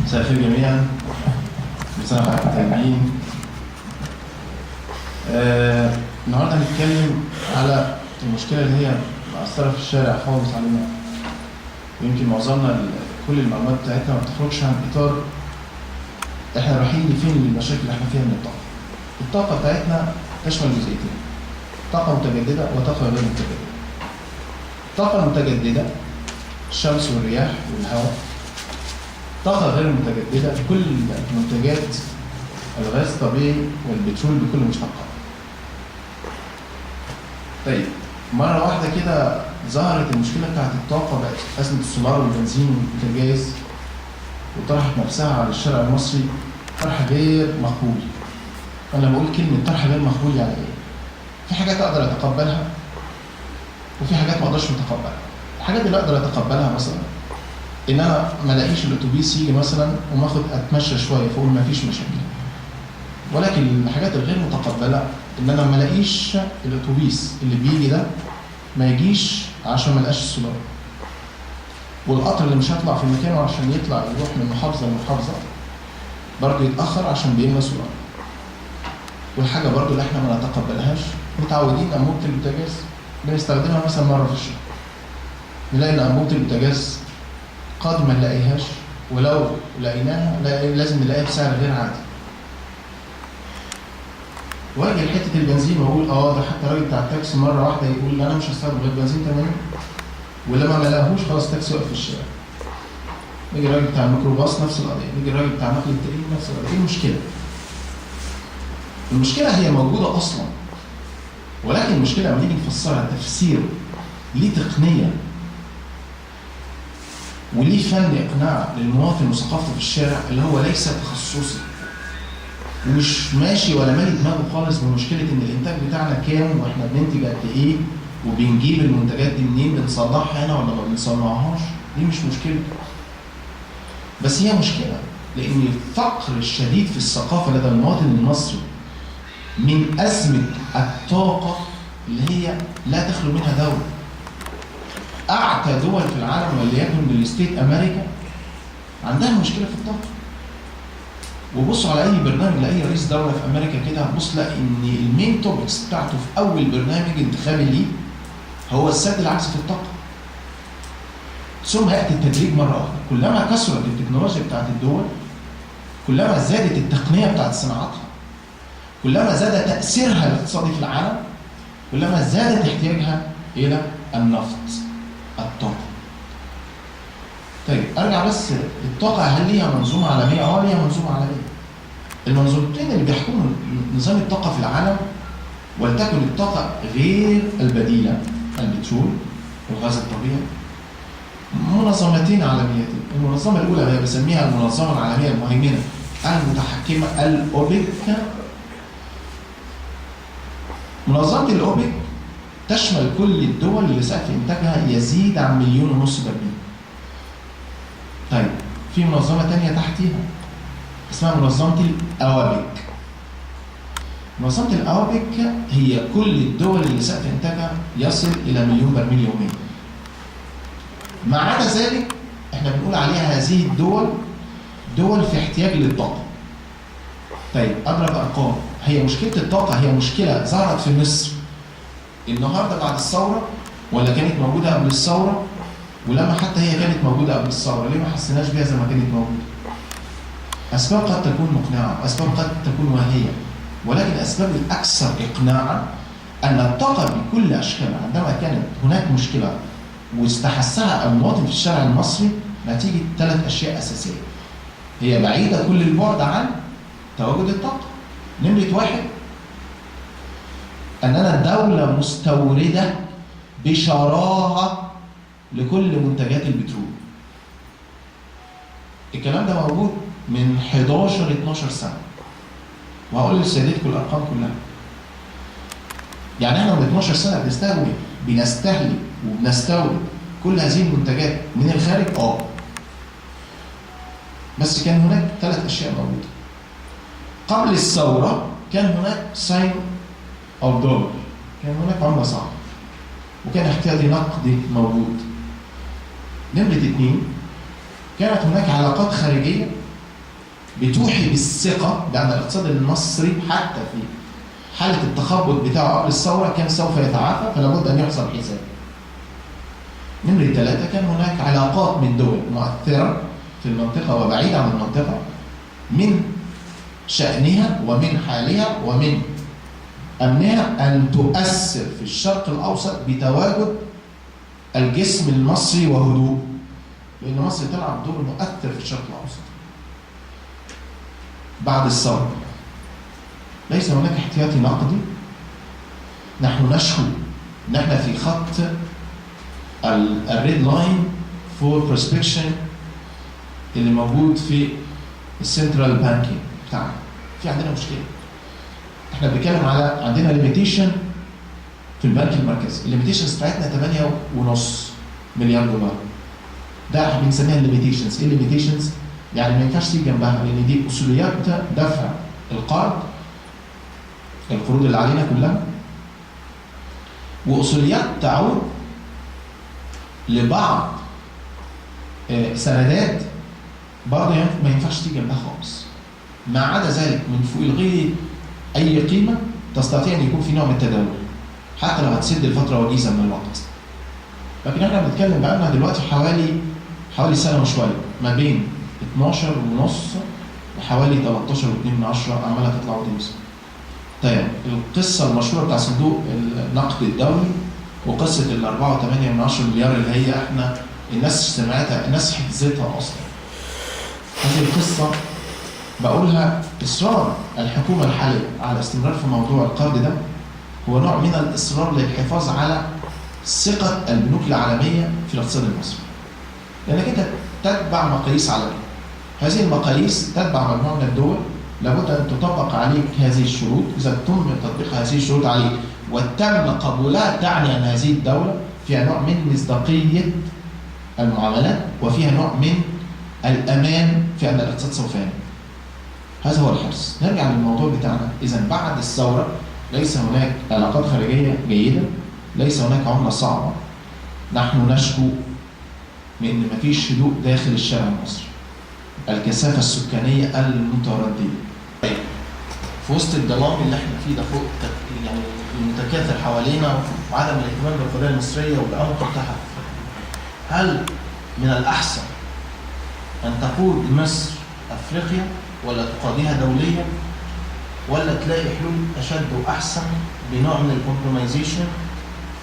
مساء الخير جميعا، كل سنة وحضراتكم طيبين. النهارده هنتكلم على المشكلة اللي هي مأثرة في الشارع خالص علينا، ويمكن معظمنا كل المعلومات بتاعتنا ما بتخرجش عن إطار احنا رايحين لفين للمشاكل اللي احنا فيها من الطاقة. الطاقة بتاعتنا تشمل جزئيتين: طاقة متجددة وطاقة غير متجددة. الطاقة المتجددة الشمس والرياح والهواء. طاقة غير متجددة كل منتجات الغاز الطبيعي والبترول بكل مشتقاته. طيب، مرة واحدة كده ظهرت المشكلة بتاعت الطاقة، بقت أزمة السولار والبنزين والبوتاجاز، وطرحت نفسها على الشارع المصري طرح غير مقبول. أنا بقول كلمة طرح غير مقبول يعني إيه؟ في حاجات أقدر أتقبلها وفي حاجات ما أقدرش أتقبلها. الحاجات اللي أقدر أتقبلها مثلا إن أنا ما ألاقيش الأتوبيس يجي مثلا وما آخد أتمشى شوية، فأقول ما فيش مشاكل. ولكن الحاجات الغير متقبلة إن أنا ما ألاقيش الأتوبيس اللي بيجي ده ما يجيش عشان ما ألاقيش السولار، والقطر اللي مش هيطلع في مكانه عشان يطلع يروح من محافظة لمحافظة برضه يتأخر عشان بيملى سولار. والحاجة برضه اللي احنا ما نتقبلهاش، متعودين أنبوبة البوتاجاز بنستخدمها مثلا مرة في الشهر، نلاقي إن أنبوبة البوتاجاز قد ما نلاقيهاش، ولو لقيناها لازم نلاقيها بسعر غير عادي. واجي لحته البنزين واقول ده حتى الراجل بتاع التاكسي مرة واحدة يقول انا مش هستخدم غير بنزين 80، ولما ما لاقوش خلاص التاكسي واقف في الشارع. نيجي الراجل بتاع الميكروباص نفس القضية، نيجي الراجل بتاع نقل التقيل نفس القضية. ايه المشكلة؟ المشكلة هي موجودة اصلا، ولكن المشكلة لما نيجي نفسرها تفسير ليه تقنية وليه فن اقناع للمواطن وثقافته في الشارع اللي هو ليس تخصصي ومش ماشي ولا مالي دماغه خالص بمشكلة ان الانتاج بتاعنا كام واحنا بننتج قد ايه وبنجيب المنتجات دي منين، بنصنعها هنا ولا ما بنصنعهاش، دي مش مشكلته. بس هي مشكلة لان الفقر الشديد في الثقافة لدى المواطن المصري من ازمة الطاقة اللي هي لا تخلو منها دولة. اعتى دول في العالم وليكن ال state امريكا عندها مشكلة في الطاقة. وبصوا على اي برنامج لاي رئيس دولة في امريكا كده، هتبص تلاقي ان ال main topics بتاعته في اول برنامج انتخابي ليه هو السد العجز في الطاقة. ثم ياتي التدريج مرة اخرى، كلما كثرت التكنولوجيا بتاعت الدول، كلما زادت التقنية بتاعت صناعتها، كلما زاد تاثيرها الاقتصادي في العالم، كلما زادت احتياجها الى النفط الطاقة. طيب ارجع بس الطاقة، هل ليها منظومة عالمية؟ ليها منظومة عالمية. المنظومتين اللي بيحكموا نظام الطاقة في العالم، ولتكن الطاقة غير البديلة البترول والغاز الطبيعي، منظمتين عالميتين. المنظمة الأولى هي بسميها المنظمة العالمية المهيمنة المتحكمة الأوبك. منظمة الأوبك تشمل كل الدول اللي سقف إنتاجها يزيد عن 1.5 مليون برميل. طيب في منظمة تانية تحتيها اسمها منظمة الأوابك. منظمة الأوابك هي كل الدول اللي سقف إنتاجها يصل إلى 1 مليون برميل يوميا. ما عدا ذلك احنا بنقول عليها هذه الدول دول في احتياج للطاقة. طيب أضرب أرقام. هي مشكلة الطاقة هي مشكلة ظهرت في مصر النهارده بعد الثورة ولا كانت موجودة قبل الثورة؟ ولما حتى هي كانت موجودة قبل الثورة ليه ما حسيناش بيها زي ما كانت موجودة؟ أسباب قد تكون مقنعة وأسباب قد تكون واهية، ولكن الأسباب الأكثر إقناعا أن الطاقة بكل أشكالها عندما كانت هناك مشكلة واستحسها المواطن في الشارع المصري نتيجة 3 أشياء أساسية هي بعيدة كل البعد عن تواجد الطاقة. نمرة 1، أننا دولة مستوردة بشراهة لكل منتجات البترول. الكلام ده موجود من 11-12 سنة، وهقول لسيادتكم الأرقام كلها. يعني احنا من 12 سنة بنستهلك وبنستورد كل هذه المنتجات من الخارج. بس كان هناك 3 أشياء موجودة. قبل الثورة كان هناك sign of dollar، كان هناك عملة صعبة وكان احتياطي نقدي موجود. نمرة 2، كانت هناك علاقات خارجية بتوحي بالثقة بأن الاقتصاد المصري حتى في حالة التخبط بتاعه قبل الثورة كان سوف يتعافى، فلا بد أن يحسب حساب. نمرة 3، كان هناك علاقات من دول مؤثرة في المنطقة وبعيدة عن المنطقة من شأنها ومن حالها ومن أمنها أن تؤثر في الشرق الأوسط بتواجد الجسم المصري وهدوء، لأن مصر تلعب دور مؤثر في الشرق الأوسط. بعد الثورة ليس هناك احتياطي نقدي، نحن نشكو نحن في خط ال red line for prospection اللي موجود في ال central banking بتاعنا. في عندنا مشكلة، احنا بنتكلم على عندنا limitation في البنك المركزي، ال limitations بتاعتنا 8.5 مليار دولار. ده احنا بنسميها ال limitations. ايه ال limitations؟ يعني ما ينفعش تيجي جنبها، لان دي اصوليات دفع القرض، القروض اللي علينا كلها، واصوليات تعود لبعض سندات برضه ما ينفعش تيجي جنبها خالص. ما عدا ذلك من فوق الغير اي قيمة تستطيع ان يكون في نوع من التداول حتى لو هتسد لفترة وجيزة من الوقت. لكن احنا بنتكلم بقى دلوقتي حوالي سنة وشوية، ما بين 12 ونص وحوالي 13.2 عماله تطلع وتنزل. طيب القصة المشهورة بتاع صندوق النقد الدولي وقصة ال 4.8 مليار اللي هي احنا الناس سمعتها، الناس حفظتها اصلا. هذه القصة بقولها اصرار الحكومة الحالية على استمرار في موضوع القرض ده هو نوع من الاصرار للحفاظ على ثقة البنوك العالمية في الاقتصاد المصري. لانك انت تتبع مقاييس عالمية. هذه المقاييس تتبع مجموعة من الدول، لابد ان تطبق عليك هذه الشروط. اذا تم تطبيق هذه الشروط عليك وتم قبولها تعني ان هذه الدولة فيها نوع من مصداقية المعاملات وفيها نوع من الامان في ان الاقتصاد سوف ينمو. هذا هو الحرص. نرجع للموضوع بتاعنا. اذا بعد الثورة ليس هناك علاقات خارجية جيدة، ليس هناك عمله صعبة. نحن نشكو من ان مفيش هدوء داخل الشارع المصري. الكثافة السكانية المترديه. طيب في وسط الظلام اللي احنا فيه ده فوق يعني المتكاثر حوالينا وعدم الاهتمام بالقضية المصرية والعمق بتاعها، هل من الاحسن ان تقود مصر افريقيا ولا تقاضيها دوليا، ولا تلاقي حلول اشد واحسن بنوع من ال compromization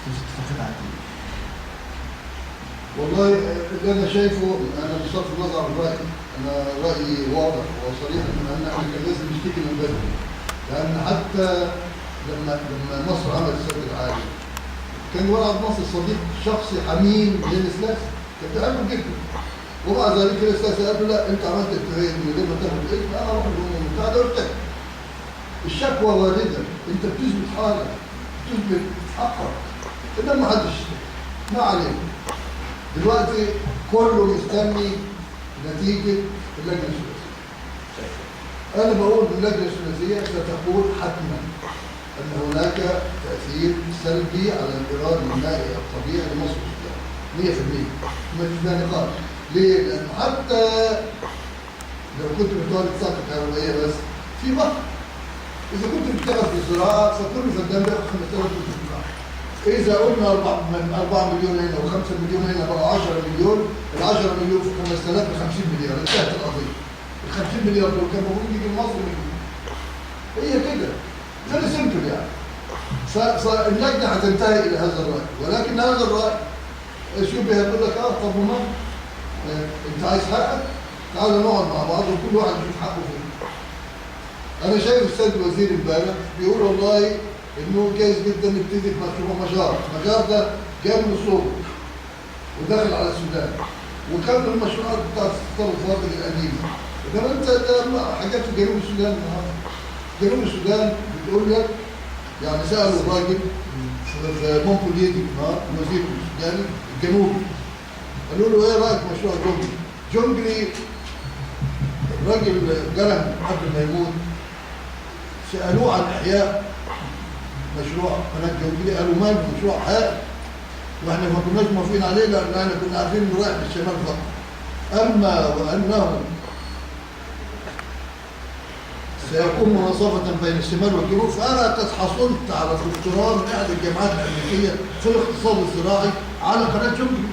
في اتفاقية عدليه؟ والله اللي انا شايفه، انا بصرف النظر عن رايي، انا رايي واضح وصريح ان احنا كان لازم نشتكي من بدري، لان حتى لما مصر عملت السد العالي كان ولد مصر صديق شخصي حميم لهيلي سلاسي، كان بيحبه جدا، ومع ذلك هيلي سلاسي قال له لا انت عملت اتفاقية من غير ما تاخد اذن، انا اروح الامم المتحدة واشتكي. الشكوى وارده، انت بتثبت حالك، بتثبت حقك، انما ما حدش اشتكى. ما علينا. دلوقتي كله مستني نتيجة اللجنة الثلاثية. أنا بقول اللجنة الثلاثية ستقول حتما أن هناك تأثير سلبي على الإيراد المائي الطبيعي لمصر والسودان 100%، ما فيش فيها نقاش. ليه؟ لأنه حتى لو كنت بتولد طاقة كهربائية بس في بحر. إذا كنت بتشتغل في الزراعة فكل فدان بياخد 5000 لتر. إذا قلنا 4 مليون هنا و5 مليون هنا بقى 10 مليون، ال 10 مليون في 5000 ب 50 مليار، انتهت القضية. ال 50 مليار دول كان المفروض يجي لمصر مليون. هي كده. very simple يعني. فاللجنة هتنتهي إلى هذا الرأي، ولكن هذا الرأي اثيوبيا هتقول لك طب وما أنت عايز حقك؟ تعالوا نقعد مع بعض وكل واحد يشوف حقه فين. أنا شايف السيد الوزير امبارح بيقول والله إنه جايز جدا نبتدي في مشروع مجار، مجار ده جاي من الصوب وداخل على السودان، وكان من المشروعات بتاعت التصرفات القديمة. إنما أنت ده حاجات في جنوب السودان النهارده. جنوب السودان بتقول لك يعني سألوا الراجل في مونبوليه دي الوزير السوداني الجنوبي، قالوا له إيه رأيك في مشروع جونجلي؟ جونجلي الراجل جرم قبل ما يموت سألوه عن إحياء مشروع قناة جونجلي، قالوا مال مشروع حائل، واحنا ما كناش موافقين عليه لأن احنا كنا عارفين إنه رايح للشمال فقط. اما وانه سيكون مناصفة بين الشمال والجنوب، فأنا قد حصلت على دكتوراه من أحد الجامعات الأمريكية في الاقتصاد الزراعي على قناة جونجلي.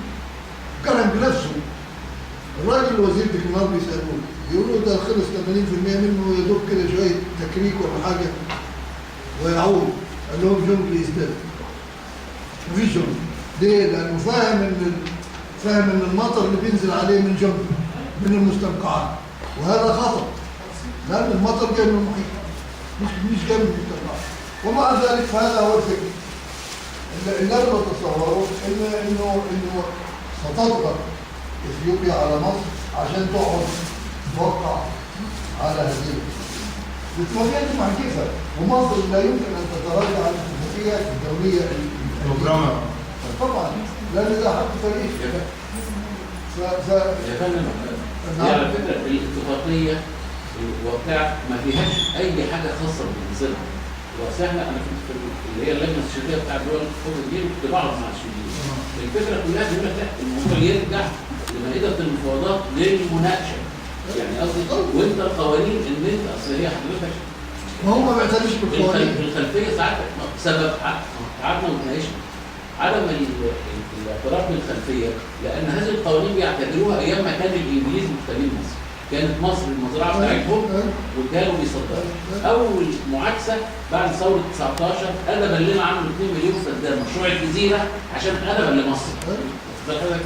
كرم بنفسه. الراجل الوزير ديكنار بيسألوه، بيقولوا ده خلص 80% منه، يا دوب كده شوية تكريك ولا حاجة ويعود. قال لهم جونجلي is dead. مفيش جونجلي. ليه؟ لأنه فاهم إن المطر اللي بينزل عليه من جونجلي من المستنقعات، وهذا خطأ. لأن المطر جاي من المحيط مش جاي من المستنقعات. ومع ذلك فهذا هو الفكر اللي أنا بتصوره، إنه ستضغط إثيوبيا على مصر عشان تقعد توقع على هذه الاتفاقية دي معكفة، ومصر لا يمكن أن تتراجع عن الاتفاقيات الدولية المبرمة طبعا، لأن ده حق تاريخي. يا فندم، على فكرة الاتفاقية وبتاع ما فيهاش اي حاجة خاصة بالزراعة. وسهلة، انا كنت في اللي هي اللجنة السعودية بتاع دول الخليج دي كنت بقعد مع السعوديين. الفكرة كلها بيقول لك لا، الموضوع يرجع لمائده المفاوضات للمناقشه. يعني قصدي وانت القوانين ان انت اصل هي حضرتك ما هم ما بيعترفش بالقوانين. الخلفية ساعات سبب قعدنا وتناقشنا عدم الاعتراف بالخلفيه، لان هذه القوانين بيعتبروها ايام ما كان الانجليز محتلين مصر. كانت مصر المزرعة بتاعتهم وكانوا بيصدروا. اول معاكسة بعد ثورة 19 ادبا لنا عملوا 2 مليون فدان مشروع الجزيرة عشان ادبا لمصر.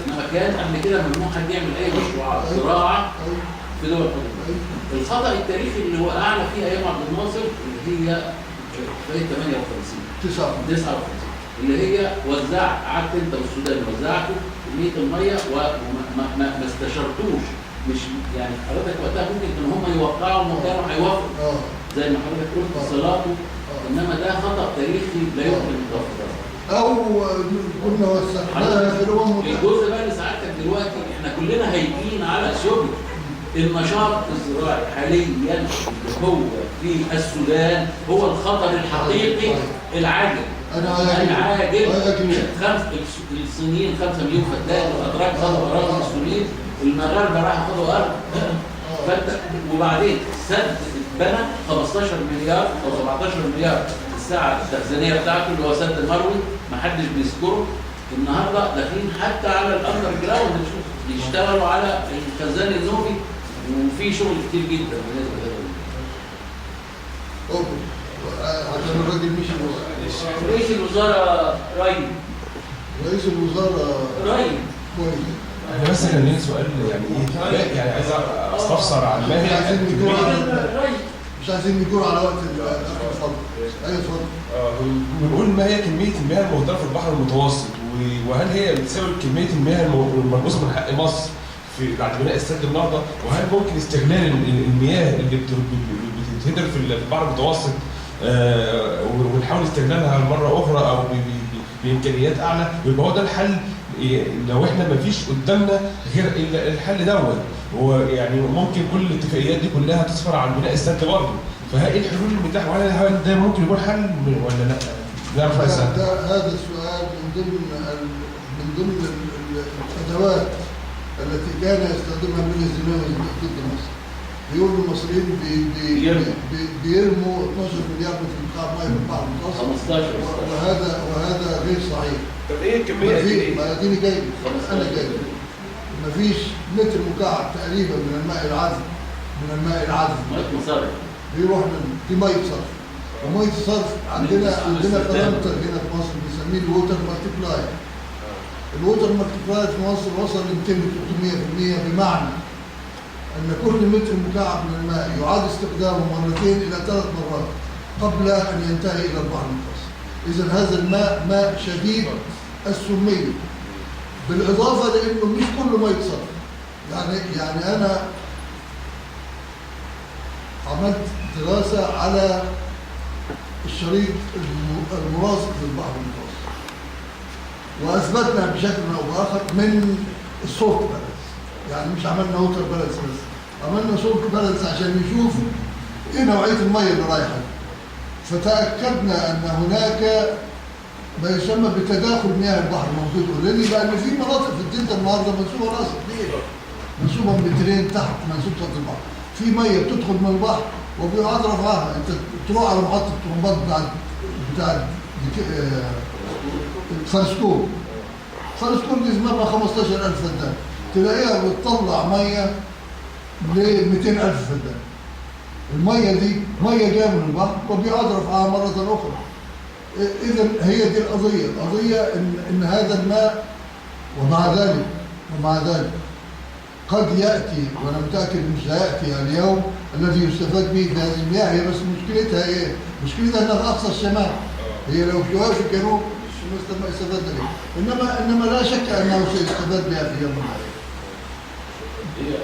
انما كان قبل كده ممنوع حد يعمل اي مشروعات زراعة في دول الخليج. الخطا التاريخي اللي وقعنا فيه ايام عبد الناصر اللي هي اتفاقية 58 59 اللي هي وزعت، قعدت انت والسودان وزعتوا كمية المية وما استشرتوش. مش يعني حضرتك وقتها ممكن ان هم يوقعوا وكانوا هيوافقوا زي ما حضرتك قلت صلاته، انما ده خطا تاريخي لا يمكن التوافق او كنا وسعناها في الامم. الجزء بقى اللي سعادتك دلوقتي احنا كلنا هايجين على اثيوبيا. النشاط الزراعي حاليا اللي هو في السودان هو الخطر الحقيقي العاجل. العاجل الصينيين 5 مليون فدان، والاتراك خدوا اراضي السوريين، المغاربة راحوا خدوا ارض. فانت وبعدين سد اتبنى 15 مليار او 17 مليار الساعة التخزينيه بتاعته اللي هو سد المروي، ما حدش بيذكره. النهارده داخلين حتى على ال underground بيشتغلوا على الخزان النوبي، وفي شغل كتير جدا بالنسبة لهذا. عشان الراجل مشي. رئيس الوزراء ري. رئيس الوزراء ري كويس. احنا بس كان لنا سؤال، يعني ايه يعني عايز استفسر عن ما هي مش عايزين نجور على وقت. اتفضل. ايوه اتفضل. بنقول ما هي كمية المياه المهدره في البحر المتوسط، وهل هي بتساوي كمية المياه المنقوصه من حق مصر في بعد بناء السد النهضة؟ وهل ممكن استغلال المياه اللي بتتهدر في البحر المتوسط ونحاول استغلالها مرة اخرى او بامكانيات اعلى، ويبقى هو ده الحل لو احنا ما فيش قدامنا غير الحل دوت؟ ويعني ممكن كل الاتفاقيات دي كلها تصفر عن بناء السد برضه، فهل ايه الحلول المتاحة؟ وهل ده ممكن يكون حل ولا لا؟ ده هذا السؤال من ضمن الادوات التي كان يستخدمها ميلي زيناوي ضد مصر. بيقولوا المصريين بيرموا 12 مليار متر مكعب مية في البحر المتوسط، 15 وهذا غير صحيح. طب ايه الكمية دي؟ ما اديني جاي، انا جاي. مفيش متر مكعب تقريبا من الماء العذب، مية صرف بيروح من دي مية صرف. ومية الصرف عندنا parameter هنا في مصر بنسميه ال water multiplier. ال water multiplier في مصر وصل ل 200 300%، بمعنى أن كل متر مكعب من الماء يعاد استخدامه مرتين إلى 3 مرات قبل أن ينتهي إلى البحر المتوسط. إذا هذا الماء ماء شديد السمية، بالإضافة لأنه مش كله مية صرف. يعني أنا عملت دراسة على الشريط الملاصق للبحر المتوسط، وأثبتنا بشكل أو بآخر من ال salt balance. يعني مش عملنا water balance بس، عملنا salt balance عشان نشوف ايه نوعية المية اللي رايحة. فتاكدنا ان هناك ما يسمى بتداخل مياه البحر موجود already، لان في مناطق في الدلتا النهارده منسوبه ناقص. ليه؟ منسوبها مترين تحت منسوب سطح البحر. في مية بتدخل من البحر وبيعاد رفعها، انت تروح على محطة الطرمبات بتاع فارسكور، فارسكور دي زمامها 15000 فدان، تلاقيها بتطلع مية ل 200000 فدان. المية دي مية جاية من البحر وبيعاد رفعها مرة اخرى. اذا هي دي القضية، القضية ان هذا الماء، ومع ذلك قد ياتي، وانا متاكد مش هياتي اليوم الذي يستفاد به في هذه المياه. هي بس مشكلتها ايه؟ مشكلتها انها في اقصى الشمال، هي لو شوية في الجنوب ما استفدنا بها، انما لا شك انه سيستفاد بها في يوم من الايام.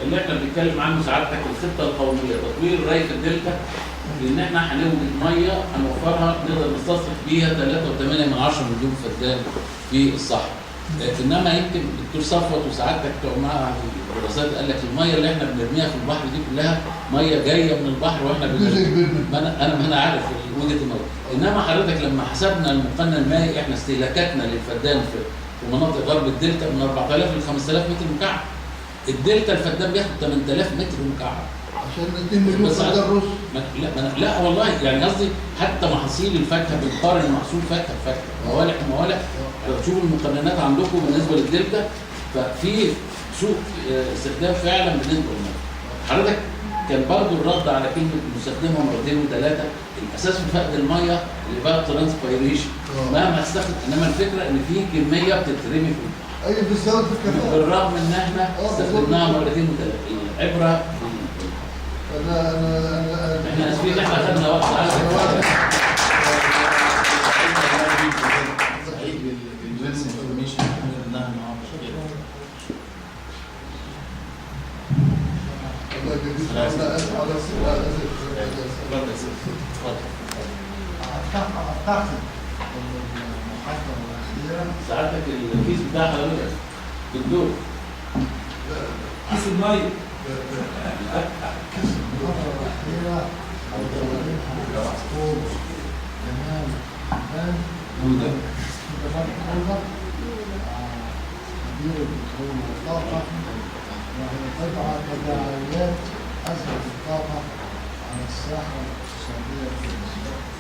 اللي احنا بنتكلم عنه سعادتك الخطة القومية تطوير الري في الدلتا، لان احنا هنوجد مية هنوفرها نقدر نستصرف بيها 3.8 مليون فدان في الصحراء. انما يمكن الدكتور صفوت وسعادتك بتوع معهد الدراسات قال لك المية اللي احنا بنرميها في البحر دي كلها مية جاية من البحر واحنا جزء كبير منها. ما انا عارف وجهه النظر، انما حضرتك لما حسبنا المقنن المائي احنا استهلاكاتنا للفدان في مناطق غرب الدلتا من 4000 ل 5000 متر مكعب. الدلتا الفدان بياخد 8000 متر مكعب عشان 2 مليون فدان رز. لا والله، يعني قصدي حتى محاصيل الفاكهة بنقارن محصول فاكهة بفاكهة، موالح بموالح. لو تشوفوا المقننات عندكم بالنسبة للدلتا ففي سوء استخدام فعلا بالنسبة للمية. حضرتك كان برضو الرد على كلمة مستخدمها مرتين وثلاثة، الاساس في فقد المية اللي بقى transpiration مهما استخدم، انما الفكرة ان في كمية بتترمي في اي بتزود في الكفاءة بالرغم ان احنا استخدمناها مرتين وثلاثة. العبرة انا انا انا احنا اسفين ان احنا خدنا وقت على سعيد بال wealth information اللي احنا خدناها النهارده. الله يجزيك. اتفضل. اعتقد ان المحاضرة الاخيرة سعادتك الكيس بتاع حضرتك بالدور كيس المية. المحاضرة الاخيرة الدكتور جمال حمدان جمال حوضه خبير البترول والطاقة، وهي تدعى تداعيات ازمة الطاقة على الساحة الاقتصادية في مصر.